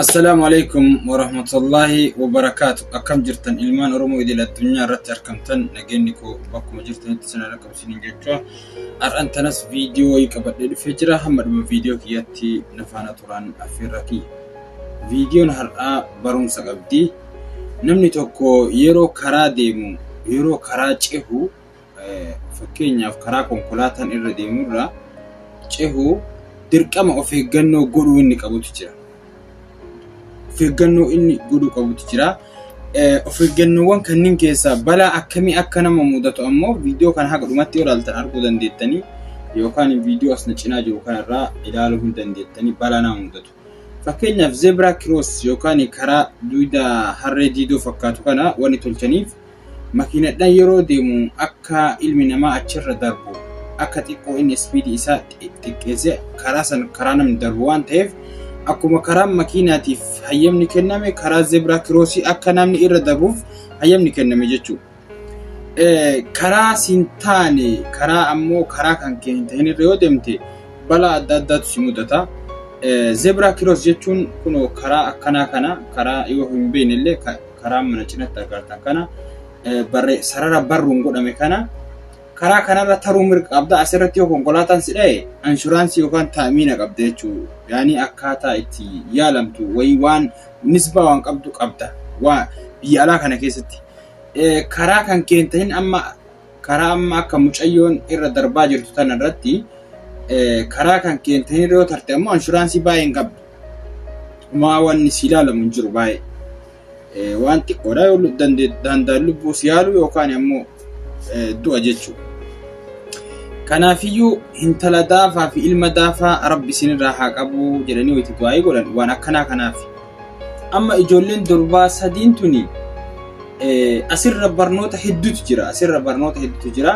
Assalaamu alaikum warahmatullaahi wabarakaatu. Akkam jirtan ilmaan Oromoo idil addunyaa irratti argamtan nageenyi koo bakkuma jirtanitti isin haa isiniin jecha. Har'an tanas viidiyoo wayii qabadhee dhufee jira. Hamma dhuma viidiyoo kiyyaatti na faana turaan affeerraa kiyya. Viidiyoon har'aa barumsa qabdi. Namni tokko yeroo karaa deemu yeroo karaa cehu fakkeenyaaf karaa konkolaataan irra deemurra cehu dirqama of eeggannoo godhuu inni qabutu jira. Of eeggannoo inni godhuu qabutu jira. Of eeggannoowwan kanneen keessaa balaa akkamii akka nama mudatu ammoo viidiyoo kana haga dhumatti yoo ilaaltan arguu dandeettanii yookaan viidiyoo as na cinaa jiru kanarraa ilaaluu hin dandeettanii balaa nama mudatu. Fakkeenyaaf zebra cross yookaan karaa dugda harree diidoo fakkaatu kana wanni tolchaniif makiinadhaan yeroo deemu akka ilmi namaa achirra darbu akka xiqqoo inni ispiidii isaa xiqqeessee karaa san karaa namni darbu waan ta'eef akkuma karaan makiinaatiif hayyamni kenname karaa zebra kiroosii akka namni irra darbuuf hayyamni kenname jechuudha. Karaa siin taane karaa ammoo karaa kan kee hin ta'in irra yoo deemte balaa adda addaatu si mudata. Zebra cross jechuun kunoo karaa akkanaa kana karaa yoo hin beekne illee karaa mana cinatti agartan kana barree sarara barruun godhame kana karaa kanarra taruu mirga qabda asirratti yoo konkolaataan si dha'e inshuraansii yookaan taa'miina qabda jechuudha. Yaani akkaataa itti yaalamtu wayii waan nisbaa waan qabdu qabda waa biyya alaa kana keessatti. Karaa kan kee hin ta'in amma karaa amma akka mucayyoon irra darbaa jirtu tana irratti karaa kan kee hin ta'in yoo tarte ammoo inshuraansii baay'ee hin qabdu. Maa wanni si ilaalamu hin jiru baay'ee. Waan xiqqoodha yoo danda'an lubbuu si yaalu yookaan ammoo du'a jechuudha. Kanaafiyyuu intala daafaa fi ilma daafaa rabbi isinirraa haa qabu jedhanii wayita du'aa'ii godhan waan akkanaa kanaaf. Amma ijoolleen durbaa sadiin tuni asirra barnoota hedduutu jira. Asirra barnoota hedduutu jira.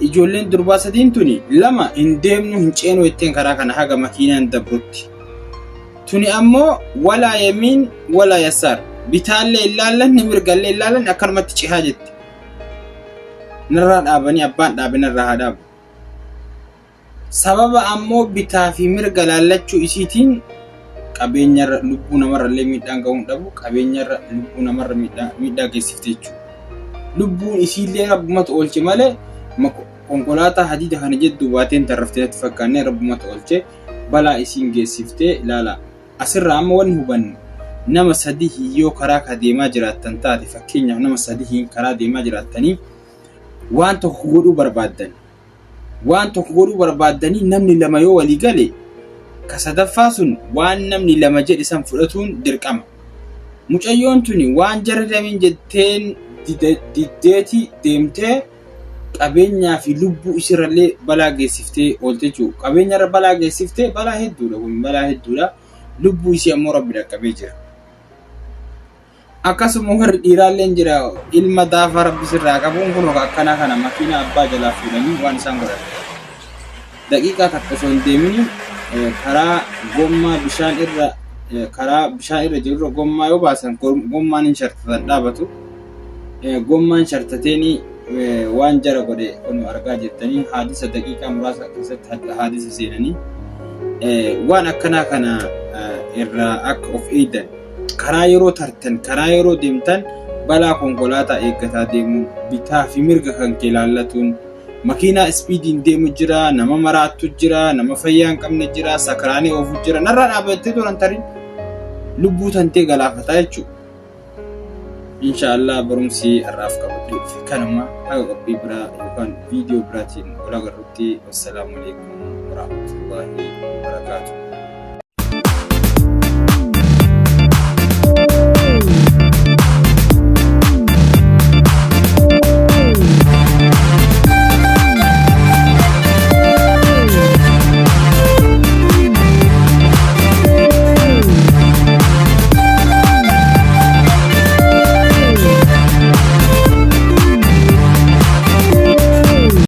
Ijoolleen durbaa sadiin tuni lama hin deemnu hin ceenu jetteen karaa kana haga makiinaan dabrutti. Tuni ammoo walaa yamiin walaa yasaar bitaallee hin laallanne mirgallee hin laallanne akkanumatti cehaa jette. Narraa dhaabanii abbaan dhaabe narraa haa dhaabu. Sababa ammoo bitaa fi mirga laallachuu isiitiin qabeenyarra lubbuu namarra illee miidhaan ga'uu hin dhabu qabeenyarra lubbuu namarra miidhaa geessifte jechuudha. Lubbuun isiillee rabbumatu oolche malee konkolaataa hadiida kana jedduu baateen tarraftee natti fakkaannee rabbumatu oolche balaa isiin geessiftee ilaala. Asirraa amma wanni hubannu nama sadii yoo karaa ka deemaa jiraattan taate fakkeenyaaf nama sadii karaa deemaa jiraattanii waan tokko godhuu barbaaddan waan tokko godhuu barbaaddanii namni lama yoo walii gale ka sadaffaa sun waan namni lama jedhe san fudhatuun dirqama. Mucayyoon tuni waan jarri lameen jetteen diddeeti deemtee qabeenyaa fi lubbuu isirrallee balaa geessiftee oolte jechuudha. Qabeenyarra balaa geessiftee balaa hedduudha kun balaa hedduudha. Lubbuu isii ammoo rabbi dhaqqabee jira. Akkasuma warri dhiiraalleen jira ilma daafaa rabbi sirraa qabuun kun akkanaa kana makiinaa abbaa jalaa fuudhanii waan isaan godhan. Daqiiqaa takka osoo hin deemini karaa gommaa bishaan irra karaa bishaan irra jirurra gommaa yoo baasan gommaan hin shartatan dhaabatu. Gommaan shartateeni waan jara godhe kun argaa jirtanii haadisa daqiiqaa muraasa keessatti haadisa seenanii waan akkanaa kana irraa akka of eegdan karaa yeroo tartan karaa yeroo deemtan balaa konkolaataa eeggataa deemuun bitaa fi mirga kan kee laallatuun makiinaa ispiidiin deemu jira nama maraattu jira nama fayyaa hin qabne jira sakraanii oofu jira narraa dhaabattee turan tarin lubbuu tantee galaafataa jechuudha. Inshaallah barumsi har'aaf qabadhee dhufe kanuma haga qophii biraa yookaan viidiyoo biraatiin wal agarrutti wassalaamu alaikum warahmatullahi wabarakaatuh.